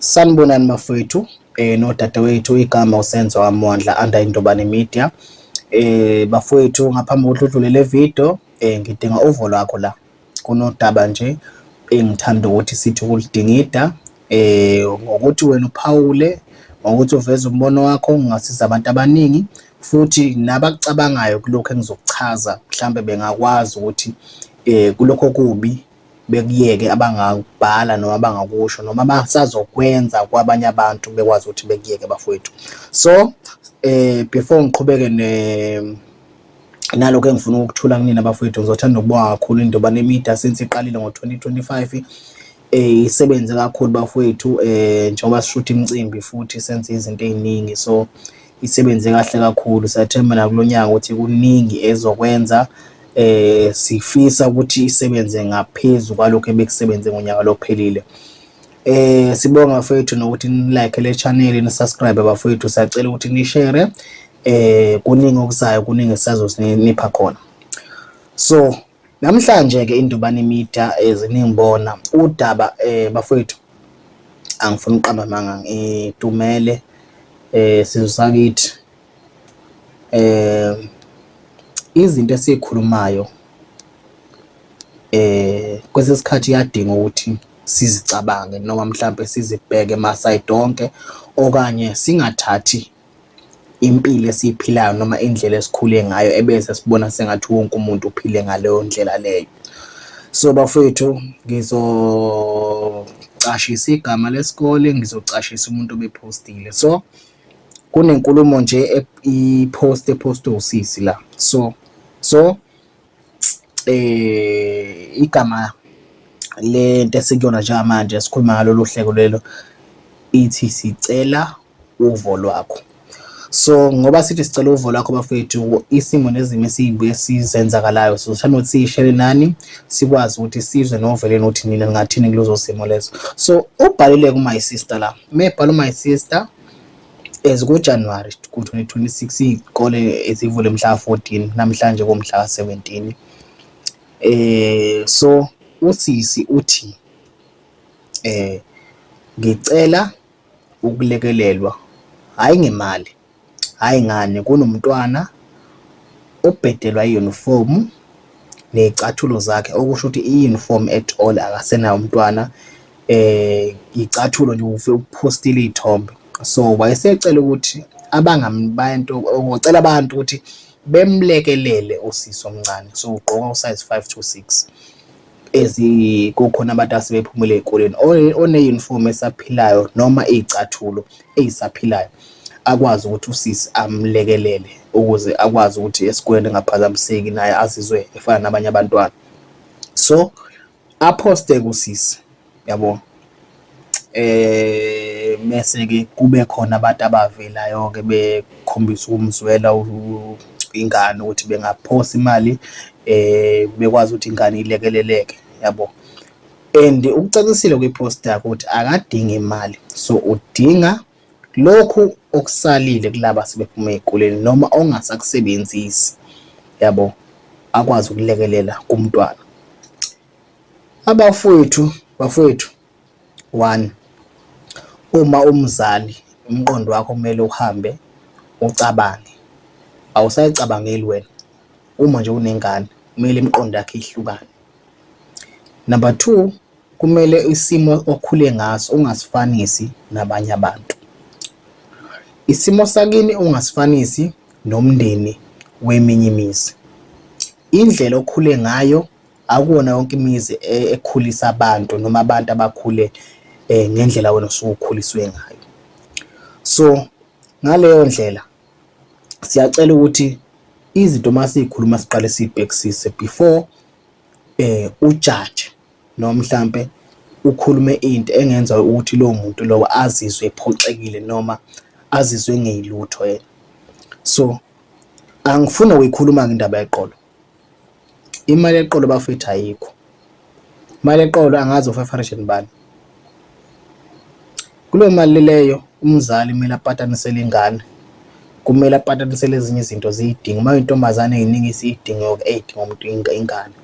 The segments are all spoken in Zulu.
Sanibonani bafowethu nodadewethu, igama uSenzo kaMondla under Indobane Media. Bafowethu, ngaphambi kokuthi udlule le video, ngidinga uvo lwakho la. Kunodaba nje engithanda ukuthi sithi ukulidingida ngokuthi wena uphawule, ngokuthi uveze umbono wakho, kungasiza abantu abaningi futhi nabakucabangayo kulokhu engizokuchaza, mhlambe bengakwazi ukuthi kulokho okubi bekuyeke abangakubhala noma abangakusho noma abasazokwenza kwabanye abantu bekwazi ukuthi bekuyeke bafowethu. So before ngiqhubeke ne nalokho engifuna ukukuthula kunina bafowethu, ngizothanda ukubonga kakhulu Indobane Media since iqalile ngo-2025, isebenze kakhulu bafowethu, njengoba sishutha imicimbi futhi senze izinto ey'ningi, so isebenze kahle kakhulu. Siyathemba nakulo nyaka ukuthi kuningi ezokwenza, sifisa ukuthi isebenze ngaphezu kwalokhu ebekusebenze ngonyaka lophelile. Sibonga bafowethu nokuthi ni-like le channel, ni-subscribe bafowethu, siyacela ukuthi ni-share, kuningi okuzayo, kuningi esisazosinipha khona. So namhlanje ke Indubane Media eziningibona udaba, bafowethu, angifuni ukuqamba amanga, ngidumele, sizwe sakithi, izinto esikhulumayo kwesinye isikhathi iyadinga ukuthi sizicabange noma mhlampe sizibheke ma-side onke, okanye singathathi impilo esiyiphilayo noma indlela esikhule ngayo ebese sibona sengathi wonke umuntu uphile ngaleyo ndlela leyo. So bafowethu, ngizocashisa igama lesikole, ngizocashisa umuntu obephostile. So kunenkulumo nje, i-post ephostwe usisi la. So igama lento esikuyona njengamanje esikhuluma ngalolu hleko lelo ithi sicela uvo lwakho. So ngoba sithi sicela uvo lwakho bafethu, isimo nezimo esiyibuye esizenzakalayo sizothanda ukuthi siyishere nani, sikwazi ukuthi sizwe noveleni ukuthi nina ningathini kulezo simo lezo. So ubhalile ku-my sister la, mebhala u-my sister as ku-January ku-2026, iy'kole ezivule mhla 14, namhlanje kumhla ka-17. So usisi uthi ngicela ukulekelelwa, hhayi ngemali, hhayi ngani, kunomntwana obhedelwa i-uniform ney'cathulo zakhe, okusho ukuthi i-uniform at all akasenayo umntwana, iy'cathulo nje, uphostile iy'thombe. So wayesecela ukuthi abangabantu, ucela abantu ukuthi bemlekelele usisi omncane. So ugqoka u-size 5 to 6, ezi kukhona abantu asebephumile ey'koleni one-uniform esaphilayo noma iy'cathulo ey'saphilayo, akwazi ukuthi usisi amlekelele ukuze akwazi ukuthi esikoleni engaphazamiseki, naye azizwe efana nabanye abantwana. So aphoste kusisi yabo, mese-ke kube khona abantu abavelayo-ke bekhombisa ukumzwela ingane ukuthi bengaphosa imali, bekwazi ukuthi ingane ilekeleleke yabo. And ukucacisile kwi-post yakhe ukuthi akadingi imali, so udinga lokhu okusalile kulaba asebephuma ey'koleni noma ongasakusebenzisi yabo, akwazi ukulekelela kumntwana. Abafowethu, bafowethu, one, uma umzali umqondo wakho kumele uhambe ucabange, awusayicabangeli wena. Uma nje unengane kumele imiqondo yakho ihlukane. Number two, kumele isimo okhule ngaso ungasifanisi nabanye abantu. Isimo sakini ungasifanisi nomndeni weminye imizi. Indlela okhule ngayo, akuwona yonke imizi ekhulisa abantu noma abantu abakhule ngendlela wena osuke ukhuliswe ngayo. So ngaleyo ndlela siyacela ukuthi izinto uma siyikhuluma siqale siyibhekisise before ujaje noma mhlampe ukhulume into engenza ukuthi lowo muntu lowo azizwe ephoxekile noma azizwe engeyilutho yena. So angifuni ukuyikhuluma-ke indaba yeqolo. Imali yeqolo bafethu ayikho. Imali yeqolo angazi u-500 and bani. Kuleyo mali leyo umzali kumele apatanisele ingane, kumele apatanisele ezinye izinto ziyidinga. Uma uyintombazane ey'ningi esiyidinga ey'dinga umuntu ingane.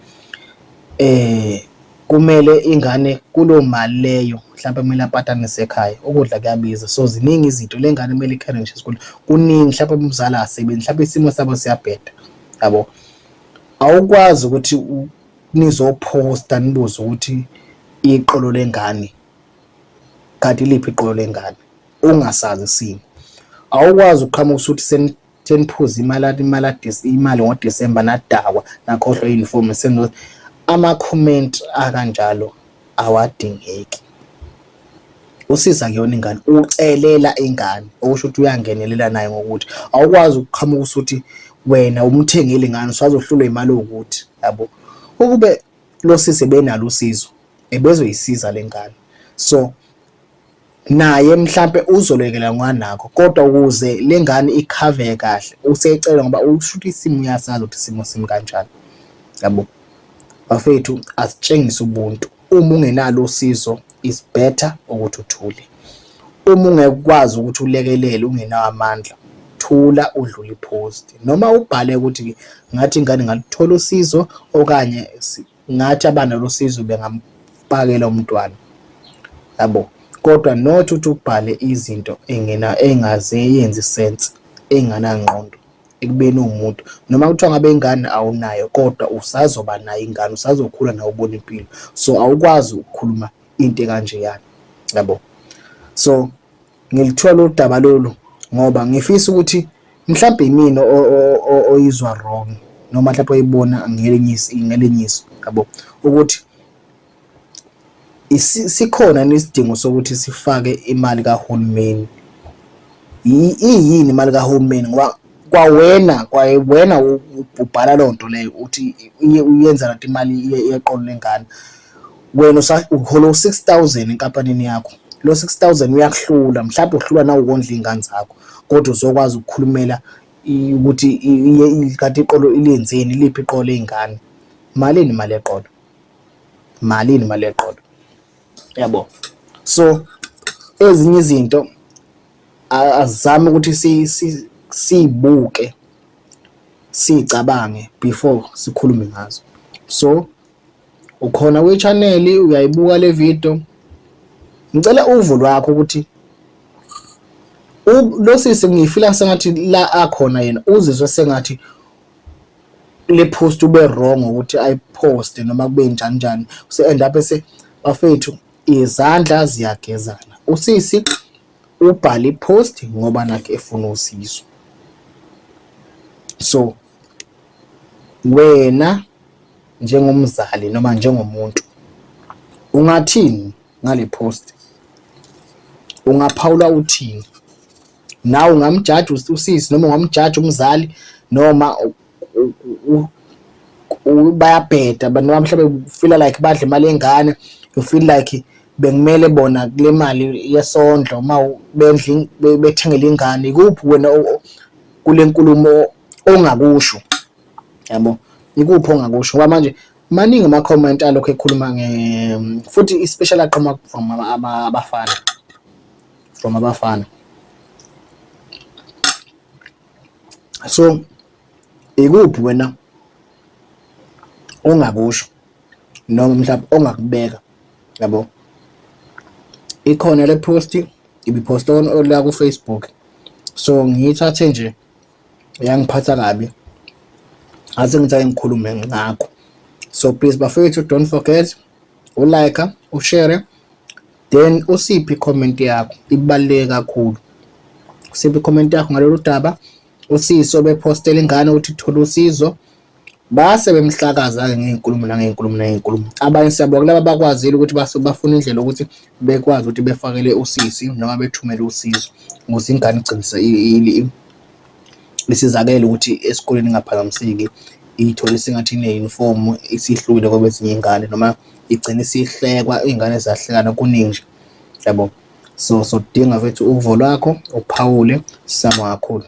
Kumele ingane kulo mali leyo mhlampe kumele apatanise ekhaya, ukudla kuyabiza. So ziningi izinto le ngane kumele ikhale ngisho esikoleni, kuningi mhlampe umzali akasebenzi, mhlampe isimo sabo siyabheda yabo. Awukwazi ukuthi nizophosta nibuze ukuthi iqolo lengane kanti iliphi iqolo lengane ungasazi isimo. Awukwazi ukuqhamuka usuthi seniphuze imali imali imali ngoDisemba nadakwa nakhohlwa i-uniform senizo ama-comment akanjalo awadingeki. Usiza kuyona ingane ucelela ingane okusho ukuthi uyangenelela naye ngokuthi awukwazi ukuqhamuka usuthi wena umthengile ingane usazohlulwa imali ukuthi yabo. Ukube lo sisi ebenalo usizo ebezoyisiza le ngane so naye mhlampe uzolekela ngwanakho kodwa ukuze le ngane ikhaveke kahle useyicela ngoba usho ukuthi isimo uyasazi ukuthi isimo simi kanjani yabo. Bafethu asitshengise ubuntu uma ungenalo usizo is better ukuthi uthule. Uma ungeke ukwazi ukuthi ulekelele ungenawo amandla thula udlule i-post noma ubhale ukuthi ngathi ingane ngaluthola usizo okanye ngathi abanalo usizo bengamfakela umntwana yabo. Kodwa not ukuthi ubhale izinto engena engazeyenzi sense enganangqondo ekubeni uwumuntu noma kuthiwa ngabe ingane awunayo kodwa usazoba nayo ingane usazokhula nawe ubona impilo so awukwazi ukukhuluma into ekanjeyana yabo. So ngilithola lolu daba lolu ngoba ngifisa ukuthi mhlawumbe imina oyizwa wrong noma mhlawumbe oyibona ngelinye ngelinye iso yabo ukuthi sikhona isidingo sokuthi sifake imali kahulumeni. Iyini imali kahulumeni ngoba kwawena kwawena ubhala leyo nto leyo uthi uyenza lento imali yeqolo lengane. Wena uhola u-6,000 enkampanini yakho, lo 6,000 uyakuhlula mhlawumbe uhlulwa nawukondla iy'ngane zakho kodwa uzokwazi ukukhulumela ukuthi kanti iqolo ilenzeni, iliphi iqolo ley'ngane. Malini imali yeqolo? Malini imali yeqolo? Yabo. So ezinye izinto azizame ukuthi siyibuke siyicabange before sikhulume ngazo. So ukhona kwi-channel uyayibuka le video, ngicela uvo lwakho ukuthi lo sisi ngifila sengathi la akhona yena uzizwe sengathi le post ube wrong ukuthi ayiposte noma kube njani njani, use-end up ese bafethu izandla ziyagezana. Usisi ubhale i-post ngoba nakhe efuna usizo. So wena njengomzali noma njengomuntu ungathini ngale post? Ungaphawula uthini? Nawe ungamjaja usisi noma ungamjaja umzali noma bayabheda noma mhlawumbe feel like badla imali yengane, you feel like bekumele bona kule mali yesondlo uma bendla bethengele ingane. Ikuphi wena kule nkulumo ongakusho yabo? Ikuphi ongakusho ngoba manje maningi ama-comment alokhu ekhuluma futhi especially aqhamuka from abafana, from abafana. So ikuphi wena ongakusho noma mhlawumbe ongakubeka yabo? Ikhona le post ibiphostwe la ku-Facebook, so ngiyithathe nje yangiphatha kabi ngase ngithi ake ngikhulume ngakho. So please bafethu don't forget u-like, u-share then usiphe i-comment yakho, ibaluleke kakhulu. Usiphe i-comment yakho ngalolu daba, usisi obephostela ingane ukuthi ithole usizo base bemhlakaza-ke ngey'nkulumo nangey'nkulumo nangey'nkulumo. Abanye siyabonga kulaba abakwazile ukuthi bafune indlela yokuthi bekwazi ukuthi befakele usisi noma bethumele usizo ukuze ingane igcine isizakele ukuthi esikoleni ingaphazamiseki, iy'thole sengathi ine-uniform isihlukile kwezinye iy'ngane noma igcine isihlekwa, iy'ngane ziyahlekana kuningi nje yabo. So sodinga mfethu uvo lwakho uphawule, siyabonga kakhulu.